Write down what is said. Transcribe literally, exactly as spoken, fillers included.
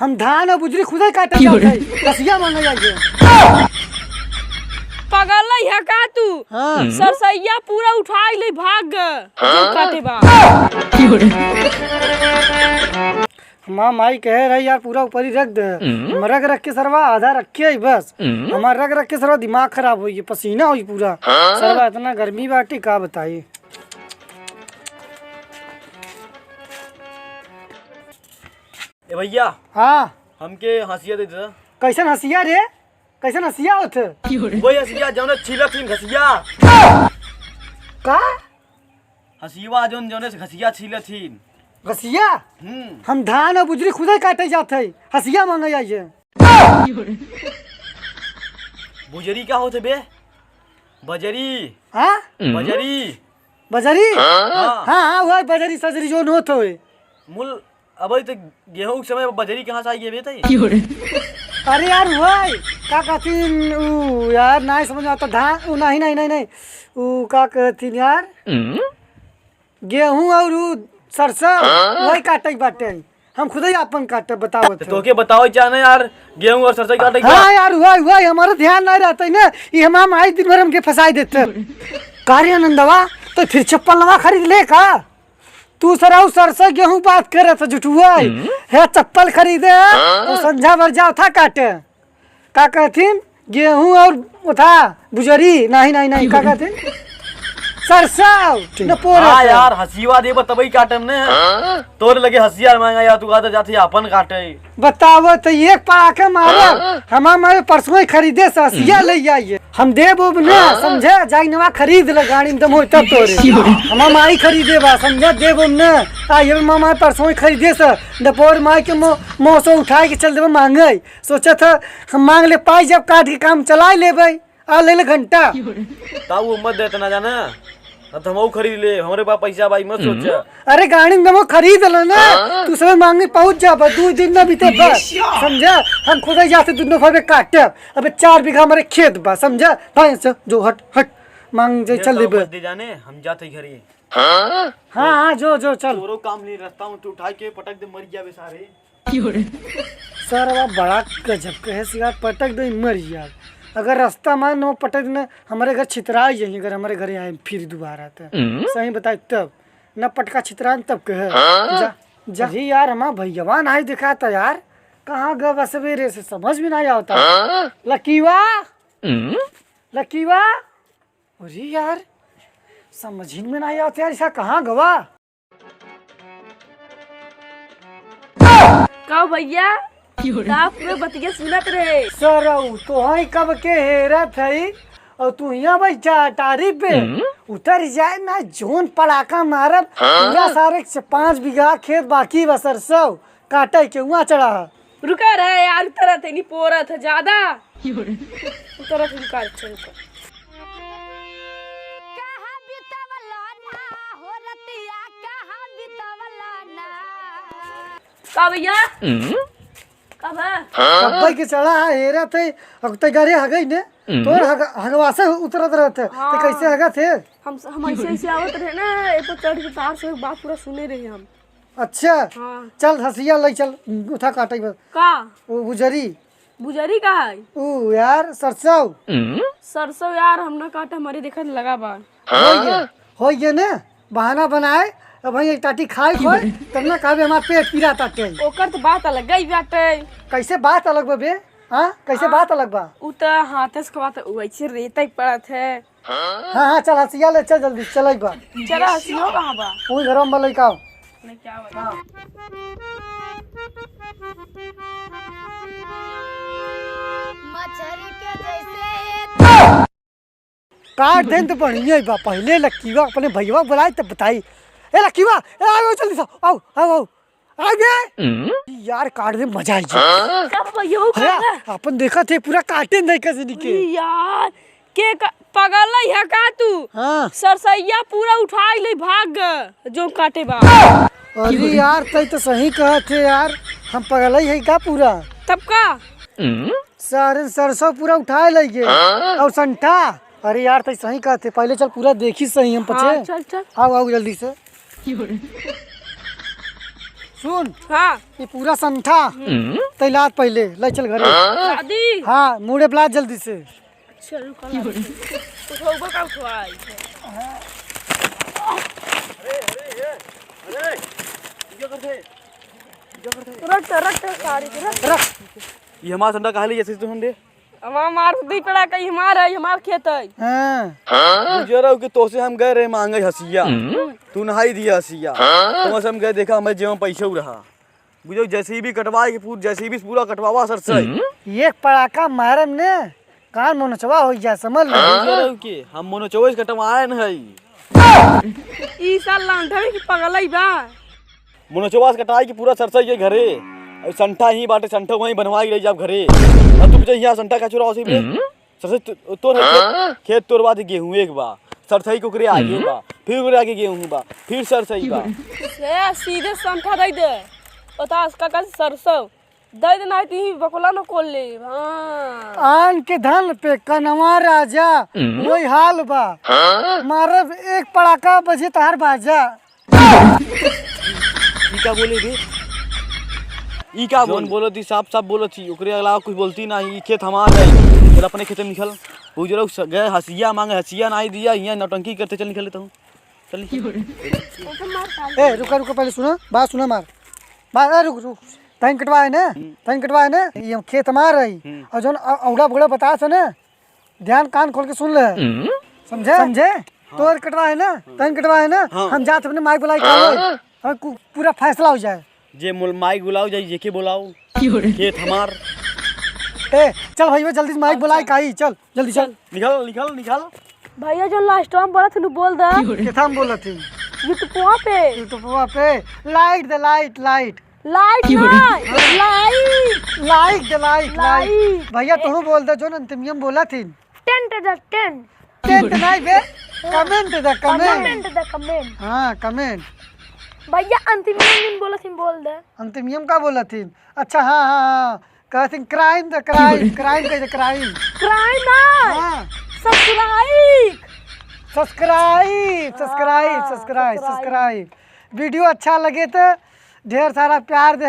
हम धान और बुजरी खुदे काटे जात है, हसिया मांगे जाइए। पगल है का तू? हाँ। सरसैया पूरा उठाइ ले भाग ग। जो काटे बा। हमार माई कहे रही यार, पूरा ऊपरी रख दे। हम रख रख के सरवा आधा रखे ही बस। हमार रख रख के सरवा दिमाग खराब होई, पसीना होई पूरा। सरवा इतना गर्मी बाटे, का बताई। ए भैया, हाँ। हमके हसिया दे दे। कैसन हसिया रे? कैसन हसिया होत? वही हसिया जौन छीलत ही घसिया। का? हसिया जौन, जौने से घसिया छीलत ही। घसिया? हम्म। हम धान और बुजरी खुदे काटे जात है, हसिया मांगे आइए। बुजरी का होत बे? बजरी। हाँ? बजरी। बजरी? हाँ। हाँ, हाँ, वही बजरी सजरी जौन होत होए। मूल अबे तो गेहूं के समय बजरी कहाँ से आई है बे तई? अरे यार, वही का कहतीन उ यार, नाहीं समझ में आता। धान, उ नाहीं, नाहीं, नाहीं, नाहीं, उ का कहतीन यार, गेहूं और उ सरसों, वही काटे के बाटे। हम खुदे ही आपन काटे बतावत तो है। तोके बताओ चाहे ना यार, गेहूं और सरसों काटे के हाँ बा। यार, वही, वही, हमारा ध्यान नहीं रहता है ना, ये हमारा माई दिन भर हमके फंसाई देते। का रे आनंदवा, तो फिर चप्पल नवा खरीद ले का? तू सरऊ सरसों गेहूं बात करत ह, झुठुआ। हे चप्पल खरीदे, तो संझा भर जाओ था काटे। का कहथिन? गेहूं और उठा बुजरी। नहीं, नहीं, नहीं, का कहथिन? सरसों, न पोरत हाँ है। यार, हसिया देबा तबई काटम ने। तोरे लगे हसिया मांगा यार, तू कहत जात ही आपन काटे। बतावत है, एक पड़ाका मारब। हाँ? हमार माई परसों ही खरीदे से हसिया ले आइए। हम देब उब ना, हाँ? समझे? जाई नवा खरीद ले गाड़ी में दम होई तब तोरे। हमार माई खरीदे बा, समझे? देब उब ना। आ, ये मामा परसों ही खरीदे से। दपोर माई के मो-, मोसो उठाए के चल देबे मांगे। सोचा था, हम मांग ले पाई, जब काट के काम चलाए लेबे। आ ले ले घंटा। ताऊ मत दे इतना जाना, अब तो हमहू खरीद ले, हमरे पास पैसा बा, ई मत सोचा। अरे गाड़ी में हमहू खरीद ले ना, हाँ? तू सब मांगे पहुंच जा, बस दू दिन ना बीते बस, समझा? हम खुद ही जाते दोनों भाई काटे, अबे चार बीघा हमारे खेत बा, समझा? भाई से जो हट हट मांग जे ये चल ताऊ देबे। मत दे जाने, हम जाते घरे। हाँ हाँ, जो जो चल। तोरो काम नहीं, रास्ता में तू उठा के पटक दे, मर गया बे सारे। सरवा बड़ा गजब के है, सियार पटक दे मर जाए। अगर रास्ता में न पटक न, हमारे घर छितरा जाइए, अगर हमारे घरे आए फिर दोबारा तो। सही बताए तब, न पटका छितरा तब कहे। जा, जा। अरे यार, हमारा भैया ना ही दिखाता यार, कहाँ गवा सवेरे से समझ में नहीं आता। लकीवा, लकीवा, अरे यार, समझ ही में नहीं आता यार, ऐसा कहाँ गवा? का भैया, का पूरे बतिया सुनत रहे? सरऊ, तोहई कब के हेरत हई, और तू हियां बैठा अटारी पे। उतर जाए ना, जोन पड़ाका मारब, पूरा सारे के पाँच बीघा खेत बाकी बा सरसों काटे के, उहाँ चढ़ा है। रुका रहे यार, उतरत है, नहीं पोरत है ज्यादा। उतरत है, रुका, अच्छा, रुका। कहाँ बितवला ना हो रतिया, कहाँ बितवला ना? का भैया? का बा? कब्बे के चढ़ा है, हेरत है, अब ते गाड़ी हगई ने, तोर हग-, हगवा से उतरत रहत है, ते हाँ। कैसे हगत है? हम, हम ऐसे, ऐसे आवत रहे ना, ए पर चढ़ के तार से बात पूरा सुने रहे हम। अच्छा, हाँ। चल हसिया लई चल, उठा काटे बा। का? वो बुजरी। बुजरी का है? ऊ यार, सरसों। सरसों यार, हम ना काटे, हमारे देखत लगा बा। होइए, होइए ने, बहाना बनाए, अब भाई एक टाटी खाए खोए, तब ना कहबे हमार पेट पीरा ताटे। ओकर तो बात अलग ही बाटे। कैसे बात अलग बा बे? हाँ, कैसे हाँ। बात अलग बा? उ तो हाथे से खवात, वैसे रेता ही पड़त है। हाँ, हाँ, चल हसिया ले चल जल्दी, चल एक बार। चला, हसियो कहाँ बा? वही घरवा में बा, लइका आओ। लइका आओ। हाँ। मछरी के जैसे काट देन तो बढ़िया ही बा, पहले लक्कीवा अपने भैया बुलाए तब बताई। ए लक्कीवा, ए आओ जल्दी से, आओ, आओ, आओ। आ गए? यार, काट दे, मजा आई जी। का भैया, वो भैया, काट दे। अपन देखत है, पूरा काटे नहीं कजनी के। अरे यार, के का, पगल है का तू? हाँ। सरसैया पूरा उठाई ले, भाग ग, जो काटे बा। अरे यार, तै तो सही कहत है यार, हम पगल है का पूरा? तब का? सारे सरसों पूरा उठाए ले गए। हाँ? और संठा, अरे यार, तै सही कहत है, पहले चल पूरा देखी सही हम पचे। हाँ, चल, चल। आओ, आओ जल्दी से। सुन, हाँ। ये पूरा संठा हम्म। तैलात पहिले, ले चल घरे। दादी। हाँ, मुड़े बुला जल्दी से। अच्छा, रुको ना। उठौबो का उठवाई। रख, रख, सारी के रख। रख। ये हमार संठा काहे ले जैसे तुम दे? हमार मार दुई पड़ा कहीं हमार है, हमार खेत है। हाँ। बुझे रहो कि तोसे हम गए रहे मांगे हसिया। हम्म। तू नहाई दिया हसिया। हाँ। तुमसे हम गए देखा हमें जेब में पैसा रहा। बुझो जेसीबी कटवाए के पूर-, जेसीबी से पूरा कटवावा सर से। हम्म। एक पड़ाका मारम ने, कान मोनचवा हो जा, समझ लो। बुझे रहो कि हम मोनचवा से कटवाए न हई। ई साल लांढा में की पगलई बा। मनोजवा से कटाई कि पूरा सरसई के घरे। अउ संठा ही बाटे, संठा वहीं बनवाई रही जाब घरे। अउ तुम जइया संठा का चुराव से बे? हम्म। सरसई तो-, तोर है खेत, हाँ? खेत तोर बाद गेहूं एक बा, सरसई के ओकरे आगे हम्म। बा, फिर ओकरे आगे गेहूं बा, फिर सरसई बा। से सीधे संठा दे दे। ओता उसका का सरसों दे दे, नहीं तो ही बकुला न कोल ले। हाँ। आन के धन पे कनवा राजा, हम्म। वही हाल बा। हाँ? मारब एक पड़ाका बजे तहार बाजा। ई का बोले बे? ई का जौन बोले? बोलत ही, साफ साफ बोलत ही, ओकरे अलावा कुछ बोलती नाही। ई खेत हमार है, चल अपने खेत में निकल। बुझ रहो, स-, गए हसिया मांगे, हसिया नाही दिया, हियाँ नौटंकी करते, चल निकल लेता हूँ, चल निकल। ए, रुका, रुका, पहले सुना, बात सुना मार। बात, ए, रुक, रुक, तैन कटवा है ना, हम्म। तैन कटवा है ना, ये खेत हमार है। हम्म। और जौन अ-, औड़ा बौड़ा बता से ना, ध्यान कान खोल के सुन ले। हम्म। समझे? समझे? हाँ। तोर कटवा है ना? हाँ। तैन कटवा है ना? हाँ। हम जात अपने माइक बुलाई के हाँ। हम कु-, पूरा फैसला हो जाए। जे मुल-, माइक बुलाओ जाए, जेके बुलाओ। क्यों रे? खेत हमार। ए, चल भैया, जल्दी से माइक अच्छा। बुलाई काई, चल, जल्दी चल। निकल, निकल, निकल। भैया, जो लास्ट टाइम बोला थी, बोल दे। क्यों रे? केथा में बोला थी? YouTube पे। YouTube पे। लाइट दे, लाइट, लाइट। लाइट ना, लाइक। लाइक दे, लाइक, लाइक। लाइक। भैया, ए- तोहू बोल दे, जोन अंतिमियम बोला थी। टेंट दे, टेंट। टेंट नहीं बे, कमेंट दे, कमेंट। कमेंट दे, कमेंट। हाँ, कमेंट। भैया, अंतिमियम नहीं बोला थी, बोल दे। अंतिमियम का बोला थी? अच्छा, हाँ, हाँ, हाँ। कहा थी, क्राइम दे, क्राइम, क्राइम कह दे, क्राइम। क्राइम ना। हाँ। सब्सक्राइब। सब्सक्राइब, सब्सक्राइब, हाँ, सब्सक्राइब, सब्सक्राइब। सब्सक्राइब। वीडियो अच्छा लगे तो ढेर सारा प्यार दे।